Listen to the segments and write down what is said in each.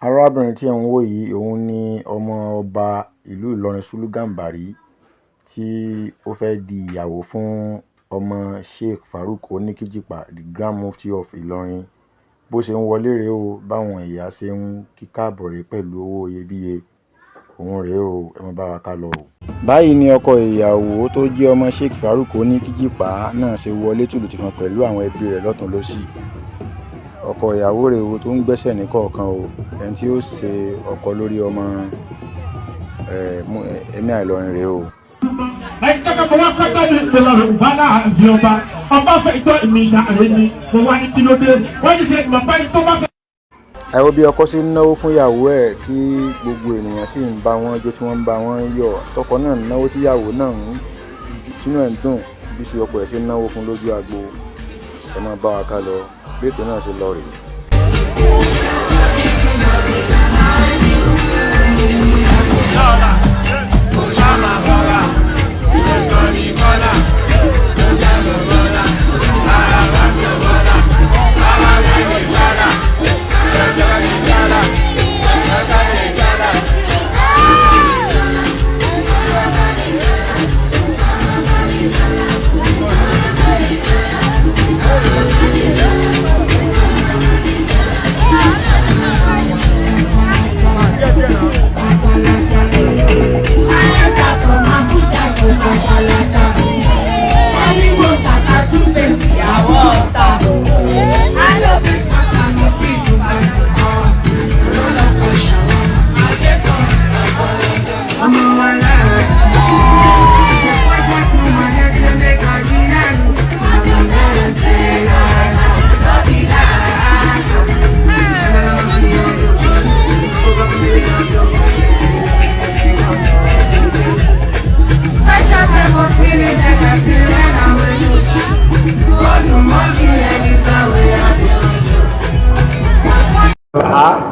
Arábìnrin tí ẹ̀ ń wò yìí, òun ni ọmọ ọba ìlú Ìlọrin, Sùlù Gàmbàrí, tí ó fẹ́ di ìyàwó fún ọmọ Sheikh Farouk Oníkíjìpá, the Grand Mufti of Ìlọrin. Bó ṣe ń wọlé rèé o, báwọn ìyá ṣe ń kí káàbọ̀ rèé pẹ̀lú owó iyebíye. Òun rèé o, ẹ máa bá wa ká lọ o. Báyìí ni ọkọ ìyàwó tó jẹ́ ọmọ Sheikh Farouk Oníkíjìpá náà ṣe wọlé tìlù tìfọn pẹ̀lú àwọn ẹbí rẹ̀ lọ́tùn lósì. Ọkọ ìyàwó rèé o tó ń gbẹ́sẹ̀ ní kọ̀ọ̀kan o, ẹni tí ó ṣe ọkọ lórí ọmọ Emir Ìlọrin rèé o. Ẹ wo bí ọkọ ṣe ń náwó fún ìyàwó ẹ̀, tí gbogbo ènìyàn sì ń bá wọn jó, tí wọ́n ń bá wọn yọ̀. Tọkọ náà ń náwó, tíyàwó náà ń tínú ẹ̀ ń dùn bí ṣe ọkọ ẹ̀ ṣe ń náwó fún lójú agbo. Ẹ máa bá wa ká lọ bí ètò náà ṣe lọ rèé.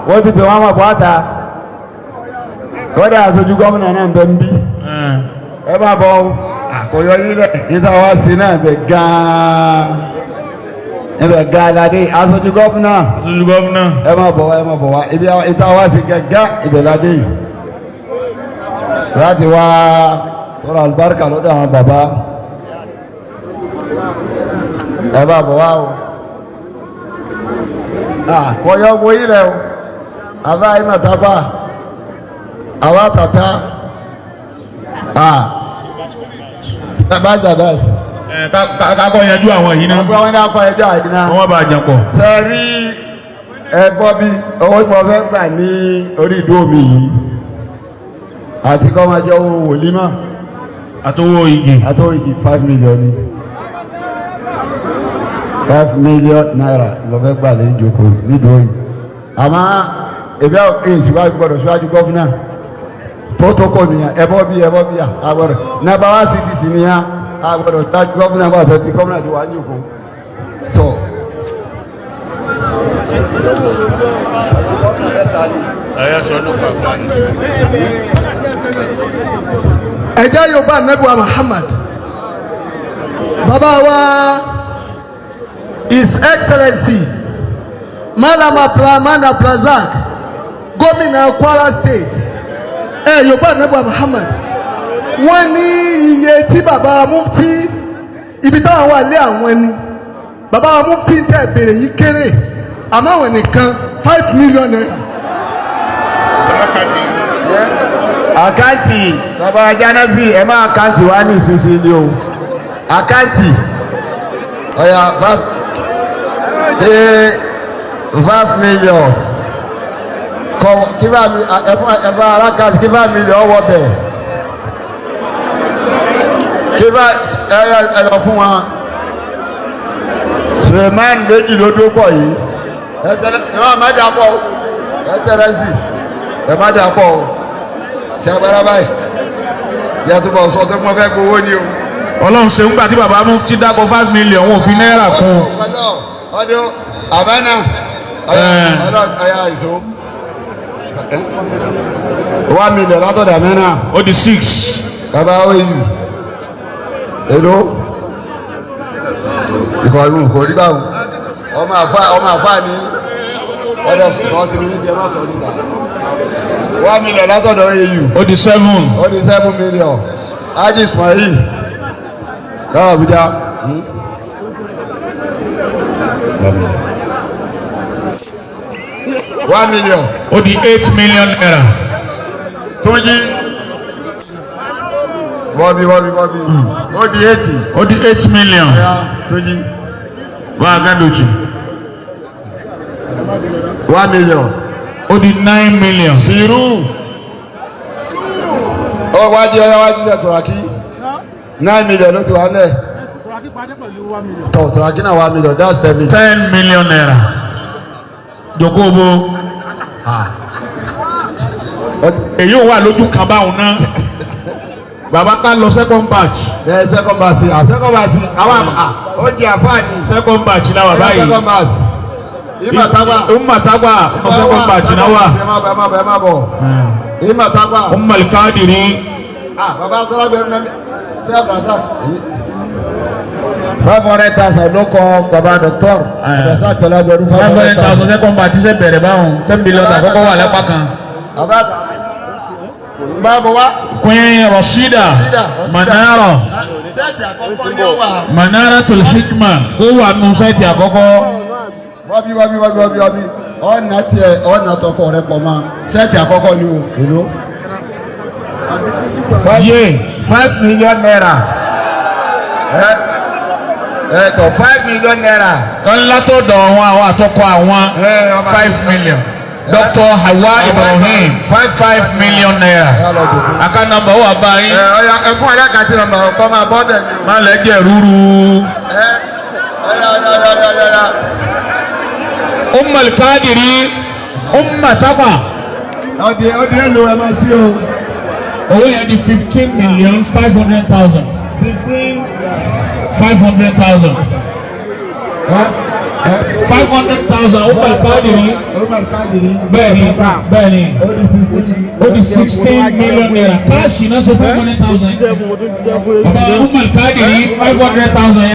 Wọ́n ti pè wọ́n máa bọ́ àtà kọ́dà aṣojú gómìnà náà ń bẹ ń bí. Ẹ má bọ̀ ọ́ àkọyọ yín lẹ̀ níta wá sí náà bẹ̀ gan-an ibẹ̀ gan-an ládé aṣojú gómìnà. Aṣojú gómìnà. Ẹ má bọ̀ wá, ẹ má bọ̀ wá, ibi ìta wá sí gángan ibẹ̀ ládé yìí láti wá tọrọ àlùbáríkà lọ́dọ̀ àwọn bàbá. Ẹ má bọ̀ wá o, àkọyọ wo yín lẹ o, àbá yìí màtábà àwa tàtà bá jàdás. Ká kọ́ yanjú àwọn yìí náà. Ọgbọ́n wọn ní akọ ẹjọ́ àdínà. Wọ́n bá jàn pọ̀. Sẹ́rí ẹgbọ́n bí owó tí mo fẹ́ gbà ní orí ìdúró mi yìí àti kọ́ máa jẹ́ owó wòlímọ̀. Àtọwọ́ igi. Àtọwọ́ igi 5 million ni, ₦5 million lọ fẹ́ gbà lórí ìjókòó nídòó yìí. Àmọ́ ebi èyí síwájú gbọ́dọ̀ síwájú gọ́fúnà tó tó kọ nìyẹn. Ẹbọ bí ẹbọ bí àgbọ́dọ̀ nàbà wá sí ti sì nìyẹn, àgbọ́dọ̀ síwájú gọ́fúnà bá sọ ti gọ́fúnà tó wà ní ìjókòó sọ. Ẹ̀jẹ̀ Yorùbá nẹ́bùwà Muhammad, bàbá wa His Excellency Malam Abdulrahman Abdulrazak, gómìnà Kwara State, ẹ Yorùbá nẹ́bùwà Muhammad, wọ́n ní iye tí bàbá mufti ibi táwọn wà lé àwọn ni bàbá mufti ń tẹ̀ béèrè yìí kéré, àmọ́ àwọn nìkan ₦5 million. Àkáǹtì bàbá Jánásì, ẹ má àkáǹtì wa ní ìsinsìnyí ni o, àkáǹtì ọ̀yà five ee 5 million kọ kí bá mi ẹfọ alákàtì kí 5 million wọ bẹ̀ kí bá ẹ ẹ lọ fún wa. Suleiman méjì ló dó pọ̀ yìí, ẹ má dà pọ̀ o, ẹsẹ̀rẹ́sì ẹ má dà pọ̀ o, ṣe agbára báyìí yàtọ̀ bọ̀ sọ tó mọ fẹ́ gbowó ni o. Ọlọ́run ṣe ń gbà tí bàbá mufti dákọ̀ 5 million, wọn ò fi náírà kún un. Ọdún àbánà ọ̀yà ìṣó 1 million látọ̀dọ̀ àmẹ́nà. Ó di six. Bàbá oyu èlò ìkọ̀ọ̀nù kò rí báwo, ọmọ àfa ọmọ àfa ni. Ọ̀dọ̀ sọ sí mi ní ti ẹ má sọ síta. 1 million látọ̀dọ̀ AU. Ó di 7. Ó di 7 million. Haji Ismail láwọn Abuja. 1 million. Ó di ₦8 million. Túnjí. Bọ́bí bọ́bí bọ́bí. Ó di 80. Ó di 8 million. Túnjí. Wá Gádòjì. 1 million. Ó di 9 million. Sírù. Ó wájú ọyá wájú ẹ̀ Tùràkì. 9 million ló ti wà lẹ̀. Tọ̀ Tùràkì náà 1 million, that's 10 million. ₦10 million. Jòkó bo. Èyí ò wà lójú kan báwọn náà. Bàbá ká lọ second batch. Ẹ second batch, à second batch, àwọn à oúnjẹ àfáàní. Second batch la wà báyìí. Second batch. Ìmọ̀tàgbà. Umatagba ọmọ second batch náà wà. Ẹ má bọ̀, ẹ má bọ̀, ẹ má bọ̀. Ìmọ̀tàgbà. Umalikadiri. Ah, bàbá sọ́lá bẹ̀rẹ̀ mi ṣé àbùràsà. 500,000 ló kọ bàbá dọ́kítọ́rù. Àbùràsà sọ́lá bẹ̀rẹ̀ 500,000 second batch ṣe bẹ̀rẹ̀ báwọn. 10 million àkọ́kọ́ wà lápá kan. Bàbá bá bọ̀ wá. Queen Rashida Manara. Sẹ́ẹ̀tì àkọ́kọ́ ni ó wà. Manaratul Hikma kó wà nù sẹ́ẹ̀tì àkọ́kọ́. Wọ́bí wọ́bí wọ́bí wọ́bí wọ́bí ọ̀nà tiẹ̀ ọ̀nà tọkọ rẹ pọ̀ mọ́ sẹ́ẹ̀tì àkọ́kọ́ ni o èlò. Yé. ₦5 million. Ẹ ẹ tọ ₦5 million. Ńlá tó dọ̀ wọn àwọn àtọkọ àwọn 5 million. Dr. Hawa Ibrahim ₦5 million. Account number wà báyìí. Ẹ ọya ẹ fún alákàtí nọ́mbà ọkọ máa bọ́ bẹ̀ ni o. Má lẹ́jẹ̀ rúru. Ẹ ọya ọya ọya ọya ọya. Ummul Kadiri Ummataba. Ọdí ọdí èlò ẹ máa sí o. Owó yẹn di 15,500,000. 15,500,000. 500,000 Ummul Kadiri. Ummul Kadiri. Bẹ́ẹ̀ni bẹ́ẹ̀ni. Ó di ₦16 million. Káàṣì náà ṣe 500,000. Bàbá Ummul Kadiri 500,000.